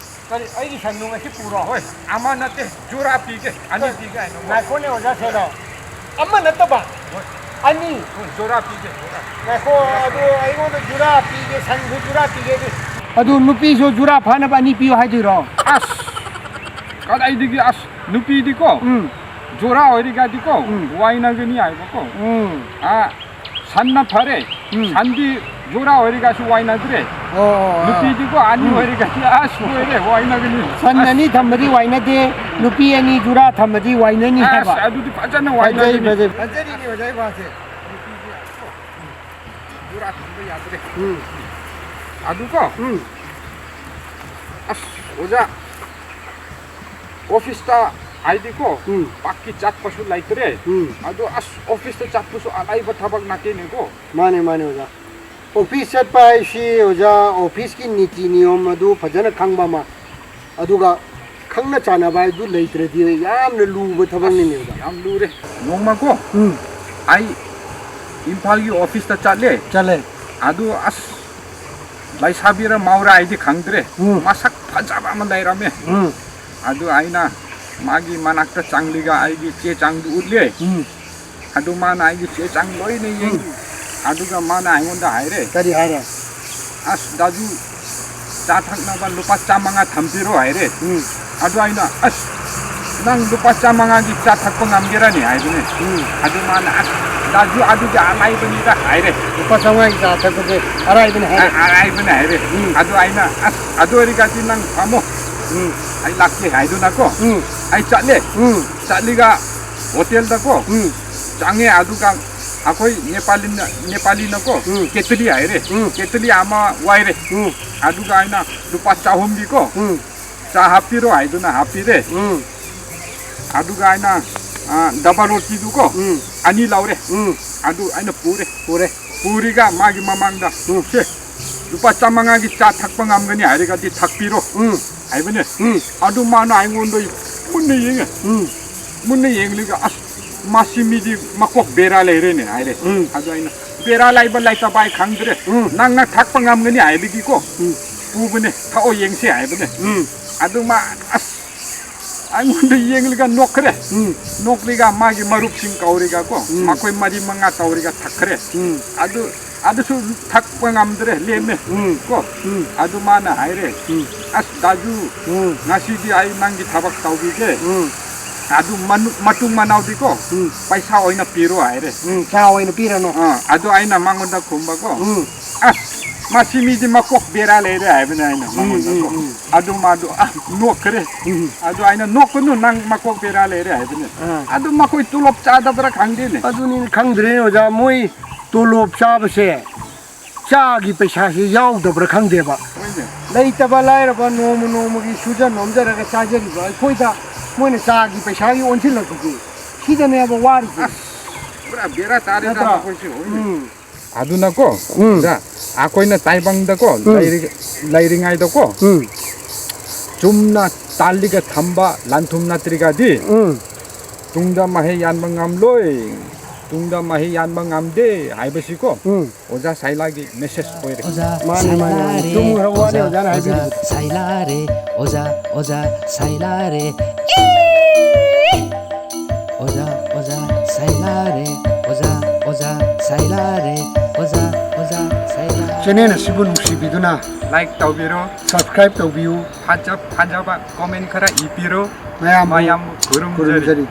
ꯀꯔꯤ, ꯑꯩꯒꯤ ꯁꯟꯗꯨ ꯉꯁꯤ ꯄꯨꯔꯣ? ꯍꯣꯏ, ꯑꯃ ꯅꯠꯇꯦ, ꯖꯨꯔꯥ ꯄꯤꯒꯦ, ꯑꯅꯤ ꯄꯤꯒꯦ ꯍꯥꯏꯅꯀꯣ꯫ ꯉꯥꯏꯈꯣꯅꯦ, ꯑꯣꯖꯥ ꯁꯦꯅꯥꯎ꯫ ꯑꯃ ꯅꯠꯇꯕ, ꯍꯣꯏ꯫ ꯑꯅꯤ꯫ ꯍꯣꯏ, ꯖꯨꯔꯥ ꯄꯤꯒꯦ, ꯖꯨꯔꯥ꯫ ꯉꯥꯏꯈꯣ, ꯑꯗꯨ ꯑꯩꯉꯣꯟꯗ ꯖꯨꯔꯥ ꯄꯤꯒꯦ, ꯁꯟꯁꯨ ꯖꯨꯔꯥ ꯄꯤꯒꯦ ꯑꯗꯨ꯫ ꯑꯗꯨ ꯅꯨꯄꯤꯁꯨ ꯖꯨꯔꯥ ꯐꯥꯅꯕ ꯑꯅꯤ ꯄꯤꯌꯨ ꯍꯥꯏꯗꯣꯏꯔꯣ? ꯑꯁ! ꯀꯗꯥꯏꯗꯒꯤ, ꯑꯁ, ꯅꯨꯄꯤꯗꯤꯀꯣ, ꯎꯝ꯫ ꯖꯣꯔꯥ ꯑꯣꯏꯔꯤꯒꯗꯤꯀꯣ, ꯎꯝ꯫ ꯋꯥꯏꯅꯒꯅꯤ ꯍꯥꯏꯕꯀꯣ꯫ ꯎꯝ꯫ ꯑꯥ, ꯁꯟꯅ ꯐꯔꯦ꯫ ꯎꯝ꯫ ꯁꯟꯗꯤ ꯖꯨꯔꯥ ꯑꯣꯏꯔꯒꯁꯨ ꯋꯥꯏꯅꯗ꯭ꯔꯦ꯫ ꯑꯣ, ꯑꯣ, ꯑꯣ꯫ ꯅꯨꯄꯤꯗꯤꯀꯣ ꯑꯅꯤ ꯎꯝ꯫ ꯑꯣꯏꯔꯒꯗꯤ ꯑꯁ ꯂꯣꯏꯔꯦ, ꯋꯥꯏꯅꯒꯅꯤ꯫ ꯁꯟ ꯑꯁ꯫ ꯑꯅꯤ ꯊꯝꯕꯗꯤ ꯋꯥꯏꯅꯗꯦ, ꯅꯨꯄꯤ ꯑꯅꯤ ꯖꯨꯔꯥ ꯊꯝꯕꯗꯤ ꯋꯥꯏꯅꯅꯤ ꯑꯁ, ꯍꯥꯏꯕ꯫ ꯑꯗꯨꯗꯤ ꯐꯖꯅ ꯐꯖꯩ, ꯋꯥꯏꯅꯒꯅꯤ꯫ ꯐꯖꯩ꯫ ꯐꯖꯔꯤꯅꯤ ꯑꯣꯖꯥ ꯏꯕꯥꯁꯦ꯫ ꯅꯨꯄꯤꯗꯤ ꯑꯁ ꯖꯨꯔꯥ ꯊꯝꯕ ꯌꯥꯗ꯭ꯔꯦ꯫ ꯎꯝ꯫ ꯑꯗꯨꯀꯣ꯫ ꯎꯝ꯫ ꯑꯁ, ꯑꯣꯖꯥ꯫ ꯑꯣꯐꯤꯁꯇ ꯍꯥꯏꯗꯤꯀꯣ, ꯎꯝ꯫ ꯄꯥꯛꯀꯤ ꯆꯠꯄꯁꯨ ꯂꯩꯇ꯭ꯔꯦ꯫ ꯎꯝ꯫ ꯑꯗꯣ ꯑꯁ, ꯑꯣꯐꯤꯁꯇ ꯆꯠꯄꯁꯨ ꯑꯂꯥꯏꯕ ꯊꯕꯛ ꯅꯠꯇꯦꯅꯦꯀꯣ꯫ ꯃꯥꯅꯦ, ꯃꯥꯅꯦ ꯑꯣꯖꯥ꯫ ꯑꯣꯐꯤꯁ ꯆꯠꯄ ꯍꯥꯏꯁꯤ ꯑꯣꯖꯥ, ꯑꯣꯐꯤꯁꯀꯤ ꯅꯤꯇꯤ ꯅꯤꯌꯣꯝ ꯑꯗꯨ ꯐꯖꯅ ꯈꯪꯕ ꯑꯃ, ꯑꯗꯨꯒ ꯈꯪꯅ ꯆꯥꯟꯅꯕ ꯍꯥꯏꯗꯨ ꯂꯩꯇ꯭ꯔꯗꯤ ꯌꯥꯝꯅ ꯂꯨꯕ ꯊꯕꯛꯅꯤꯅꯦ ꯑꯣꯖꯥ꯫ ꯌꯥꯝ ꯂꯨꯔꯦ꯫ ꯅꯣꯡꯃꯀꯣ, ꯎꯝ꯫ ꯑꯩ ꯏꯝꯐꯥꯜꯒꯤ ꯑꯣꯐꯤꯁꯇ ꯆꯠꯂꯦ꯫ ꯆꯠꯂꯦ꯫ ꯑꯗꯨ ꯑꯁ, ꯂꯩꯁꯥꯕꯤꯔ ꯃꯧꯔꯥ ꯑꯩꯗꯤ ꯈꯪꯗ꯭ꯔꯦ꯫ ꯎꯝ꯫ ꯃꯁꯛ ꯐꯖꯕ ꯑꯃ ꯂꯩꯔꯝꯃꯦ꯫ ꯎꯝ꯫ ꯑꯗꯨ ꯑꯩꯅ ꯃꯥꯒꯤ ꯃꯅꯥꯛꯇ ꯆꯪꯂꯒ ꯑꯩꯒꯤ ꯆꯦ ꯆꯥꯡꯗꯨ ꯎꯠꯂꯦ꯫ ꯎꯝ꯫ ꯑꯗꯨ ꯃꯥꯅ ꯑꯩꯒꯤ ꯆꯦ ꯆꯥꯡ ꯂꯣꯏꯅ ꯌꯦꯡꯉꯤ꯫ ꯎꯝ꯫ ꯑꯗꯨꯒ ꯃꯥꯅ ꯑꯩꯉꯣꯟꯗ ꯍꯥꯏꯔꯦ꯫ ꯀꯔꯤ ꯍꯥꯏꯔꯦ? "ꯑꯁ, ꯗꯥꯖꯨ, ꯆꯥ ꯊꯛꯅꯕ ꯂꯨꯄꯥ ꯆꯥꯃꯉꯥ ꯊꯝꯕꯤꯔꯣ," ꯍꯥꯏꯔꯦ꯫ ꯎꯝ꯫ ꯑꯗꯨ ꯑꯩꯅ, "ꯑꯁ, ꯅꯪ ꯂꯨꯄꯥ ꯆꯥꯃꯉꯥꯒꯤ ꯆꯥ ꯊꯛꯄ ꯉꯝꯒꯦꯔꯅꯦ?" ꯍꯥꯏꯕꯅꯦ꯫ ꯎꯝ꯫ ꯑꯗꯨ ꯃꯥꯅ, "ꯑꯁ, ꯗꯥꯖꯨ, ꯑꯗꯨꯗꯤ ꯑꯂꯥꯏꯕꯅꯤꯗ," ꯍꯥꯏꯔꯦ꯫ ꯂꯨꯄꯥ ꯆꯥꯃꯉꯥꯒꯤ ꯆꯥ ꯊꯛꯄꯁꯦ ꯑꯔꯥꯏꯕꯅꯦ ꯍꯥꯏꯔꯦ꯫ ꯑ-, ꯑꯔꯥꯏꯕꯅꯦ ꯍꯥꯏꯔꯦ꯫ ꯎꯝ꯫ ꯑꯗꯨ ꯑꯩꯅ, "ꯑꯁ, ꯑꯗꯨ ꯑꯣꯏꯔꯒꯗꯤ ꯅꯪ ꯐꯝꯃꯣ꯫ ꯎꯝ꯫ ꯑꯩ ꯂꯥꯛꯀꯦ," ꯍꯥꯏꯗꯨꯅꯀꯣ꯫ ꯎꯝ꯫ ꯑꯩ ꯆꯠꯂꯦ꯫ ꯎꯝ꯫ ꯆꯠꯂꯒ ꯍꯣꯇꯦꯜꯗꯀꯣ ꯎꯝ꯫ ꯆꯪꯉꯦ, ꯑꯗꯨꯒ ꯑꯩꯈꯣꯏ ꯅꯦꯄꯥꯂꯤꯅ, ꯅꯦꯄꯥꯂꯤꯅꯀꯣ ꯎꯝ꯫ ꯀꯦꯇꯂꯤ ꯍꯥꯏꯔꯦ꯫ ꯎꯝ꯫ ꯀꯦꯇꯂꯤ ꯑꯃ ꯋꯥꯏꯔꯦ꯫ ꯎꯝ꯫ ꯑꯗꯨꯒ ꯑꯩꯅ ꯂꯨꯄꯥ ꯆꯍꯨꯝꯒꯤꯀꯣ ꯎꯝ꯫ ꯆꯥ ꯍꯥꯞꯄꯤꯔꯣ ꯍꯥꯏꯗꯨꯅ ꯍꯥꯞꯄꯤꯔꯦ꯫ ꯎꯝ꯫ ꯑꯗꯨꯒ ꯑꯩꯅ, ꯑ, ꯗꯕꯜ ꯔꯣꯇꯤꯗꯨꯀꯣ ꯎꯝ꯫ ꯑꯅꯤ ꯂꯧꯔꯦ꯫ ꯎꯝ꯫ ꯑꯗꯨ ꯑꯩꯅ ꯄꯨꯔꯦ꯫ ꯄꯨꯔꯦ꯫ ꯄꯨꯔꯤꯒ ꯃꯥꯒꯤ ꯃꯃꯥꯡꯗ, ꯎꯝ꯫ "ꯁꯦ, ꯂꯨꯄꯥ ꯆꯥꯃꯉꯥꯒꯤ ꯆꯥ ꯊꯛꯄ ꯉꯝꯒꯅꯤ ꯍꯥꯏꯔꯒꯗꯤ ꯊꯛꯄꯤꯔꯣ," ꯎꯝ꯫ ꯍꯥꯏꯕꯅꯦ꯫ ꯎꯝ꯫ ꯑꯗꯨ ꯃꯥꯅ ꯑꯩꯉꯣꯟꯗ ꯃꯨꯟꯅ ꯌꯦꯡꯉꯦ꯫ ꯎꯝ꯫ ꯃꯨꯟꯅ ꯌꯦꯡꯂꯒ, "ꯑꯁ, ꯃꯁꯤ ꯃꯤꯗꯤ ꯃꯀꯣꯛ ꯕꯦꯔꯥ ꯂꯩꯔꯦꯅꯦ," ꯍꯥꯏꯔꯦ꯫ ꯎꯝ꯫ ꯑꯗꯨ ꯑꯩꯅ, "ꯕꯦꯔꯥ ꯂꯩꯕ ꯂꯩꯇꯕ ꯑꯩ ꯈꯪꯗ꯭ꯔꯦ꯫ ꯎꯝ꯫ ꯅꯪꯅ ꯊꯛꯄ ꯉꯝꯒꯅꯤ ꯍꯥꯏꯕꯒꯤꯀꯣ ꯎꯝ꯫ ꯄꯨꯕꯅꯦ, ꯊꯛꯑꯣ ꯌꯦꯡꯁꯦ," ꯍꯥꯏꯕꯅꯦ꯫ ꯎꯝ꯫ ꯑꯗꯨ ꯃꯥ, ꯑꯁ, ꯑꯩꯉꯣꯟꯗ ꯌꯦꯡꯂꯒ ꯅꯣꯛꯈ꯭ꯔꯦ꯫ ꯎꯝ꯫ ꯅꯣꯛꯂꯒ ꯃꯥꯒꯤ ꯃꯔꯨꯞꯁꯤꯡ ꯀꯧꯔꯒ ꯀꯣ, ꯎꯝ꯫ ꯃꯈꯣꯏ ꯃꯔꯤ ꯃꯉꯥ ꯇꯧꯔꯒ ꯊꯛꯈ꯭ꯔꯦ꯫ ꯎꯝ꯫ ꯑꯗꯨ, ꯑꯗꯨꯁꯨ ꯊꯛꯄ ꯉꯝꯗ꯭ꯔꯦ, ꯂꯦꯝꯃꯦ꯫ ꯎꯝ꯫ ꯀꯣ? ꯎꯝ꯫ ꯑꯗꯨ ꯃꯥꯅ ꯍꯥꯏꯔꯦ, ꯎꯝ꯫ "ꯑꯁ, ꯗꯥꯖꯨ, ꯎꯝ꯫ ꯉꯁꯤꯗꯤ ꯑꯩ ꯅꯪꯒꯤ ꯊꯕꯛ ꯇꯧꯕꯤꯒꯦ꯫ ꯎꯝ꯫ ꯑꯗꯨ ꯃꯅꯨ-, ꯃꯇꯨꯡ ꯃꯅꯥꯎꯗꯤꯀꯣ, ꯎꯝ꯫ ꯄꯩꯁꯥ ꯑꯣꯏꯅ ꯄꯤꯔꯣ," ꯍꯥꯏꯔꯦ꯫ ꯎꯝ, ꯆꯥ ꯑꯣꯏꯅ ꯄꯤꯔꯅꯨ꯫ ꯑꯥ, ꯑꯗꯨ ꯑꯩꯅ ꯃꯉꯣꯟꯗ ꯈꯨꯝꯕꯀꯣ, ꯎꯝ꯫ ꯑꯁ, ꯃꯁꯤ ꯃꯤꯗꯤ ꯃꯀꯣꯛ ꯕꯦꯔꯥ ꯂꯩꯔꯦ ꯍꯥꯏꯕꯅꯦ ꯑꯩꯅ ꯃꯉꯣꯟꯗꯀꯣ꯫ ꯎꯝ, ꯎꯝ꯫ ꯑꯗꯨ ꯃꯥꯗꯣ, "ꯑ, ꯅꯣꯛꯈ꯭ꯔꯦ꯫ ꯎꯝ꯫ ꯑꯗꯨ ꯑꯩꯅ, "ꯅꯣꯛꯀꯅꯨ, ꯅꯪ ꯃꯀꯣꯛ ꯕꯦꯔꯥ ꯂꯩꯔꯦ" ꯍꯥꯏꯕꯅꯦ꯫ ꯑꯥ꯫ ꯑꯗꯨ ꯃꯈꯣꯏ ꯇꯣꯂꯣꯞ ꯆꯥꯗꯕ꯭ꯔꯥ ꯈꯪꯗꯦꯅꯦ꯫ ꯑꯗꯨꯅꯤ ꯈꯪꯗ꯭ꯔꯦ ꯑꯣꯖꯥ, ꯃꯣꯏ ꯇꯣꯂꯣꯞ ꯆꯥꯕꯁꯦ ꯆꯥꯒꯤ ꯄꯩꯁꯥꯁꯤ ꯌꯥꯎꯗꯕ꯭ꯔꯥ ꯈꯪꯗꯦꯕ꯫ ꯍꯣꯏꯅꯦ꯫ ꯂꯩꯇꯕ ꯂꯥꯏꯔꯕ ꯅꯣꯡꯃ ꯅꯣꯡꯃꯒꯤ ꯁꯨꯖ ꯅꯣꯝꯖꯔꯒ ꯆꯥꯖꯔꯤꯕ ꯑꯩꯈꯣꯏꯗ ꯃꯣꯏꯅ ꯆꯥꯒꯤ ꯄꯩꯁꯥꯒꯤ ꯑꯣꯟꯁꯤꯜꯂꯛꯄꯁꯦ, ꯁꯤꯗꯅꯦꯕ ꯋꯥꯔꯤꯁꯦ꯫ ꯑꯁ, ꯄꯨꯔꯥ ꯕꯦꯔꯥ ꯇꯥꯔꯦꯗ ꯅꯠꯇ꯭ꯔꯥ? ꯃꯈꯣꯏꯁꯦ, ꯍꯣꯏꯅꯦ꯫ ꯎꯝ꯫ ꯑꯗꯨꯅꯀꯣ, ꯎꯝ꯫ ꯑꯣꯖꯥ, ꯑꯩꯈꯣꯏꯅ ꯇꯥꯏꯕꯪꯗꯀꯣ, ꯎꯝ꯫ ꯂꯩꯔꯤ-, ꯂꯩꯔꯤꯉꯩꯗꯀꯣ, ꯎꯝ꯫ ꯆꯨꯝꯅ ꯇꯥꯜꯂꯤꯒ ꯊꯝꯕ ꯂꯟ-ꯊꯨꯝ ꯅꯠꯇ꯭ꯔꯒꯗꯤ, ꯎꯝ꯫ ꯇꯨꯡꯗ ꯃꯍꯩ ꯌꯥꯟꯕ ꯉꯝꯂꯣꯏ, ꯇꯨꯡꯗ ꯃꯍꯩ ꯌꯥꯟꯕ ꯉꯝꯗꯦ ꯍꯥꯏꯕꯁꯤꯀꯣ, ꯎꯝ꯫ ꯑꯣꯖꯥ ꯁꯥꯏꯂꯥꯒꯤ message ꯑꯣꯏꯔꯦ꯫ ꯑꯣꯖꯥ ꯃꯥꯅꯤ, ꯃꯥꯅꯤ, ꯃꯥꯅꯤ꯫ ꯁꯥꯏꯂꯥꯔꯦ, ꯆꯨꯝꯈ꯭ꯔꯕ ꯋꯥꯅꯤ ꯑꯣꯖꯥ, ꯑꯣꯖꯥꯅ ꯑꯣꯖꯥ ꯍꯥꯏꯕꯤꯔꯤꯗꯣ꯫ ꯁꯥꯏꯂꯥꯔꯦ, ꯑꯣꯖꯥ, ꯑꯣꯖꯥ ꯁꯥꯏꯂꯥꯔꯦ꯫ ꯑꯣꯖꯥ, ꯑꯣꯖꯥ ꯁꯥꯏꯂꯥꯔꯦ, ꯑꯣꯖꯥ, ꯑꯣꯖꯥ ꯁꯥꯏꯂꯥꯔꯦ, ꯑꯣꯖꯥ, ꯑꯣꯖꯥ ꯁꯥꯏꯂꯥꯔꯦ꯫ Channel ꯑꯁꯤꯕꯨ ꯅꯨꯡꯁꯤꯕꯤꯗꯨꯅ like ꯇꯧꯕꯤꯔꯣ꯫ Subscribe ꯇꯧꯕꯤꯌꯨ꯫ ꯐꯖ ꯐꯖꯕ comment ꯈꯔ ꯏꯕꯤꯔꯣ꯫ ꯃꯌꯥꯝꯕꯨ ꯃꯌꯥꯝꯕꯨ ꯈꯨꯔꯨꯝꯖꯔꯤ꯫ ꯈꯨꯔꯨꯝꯖꯔꯤ꯫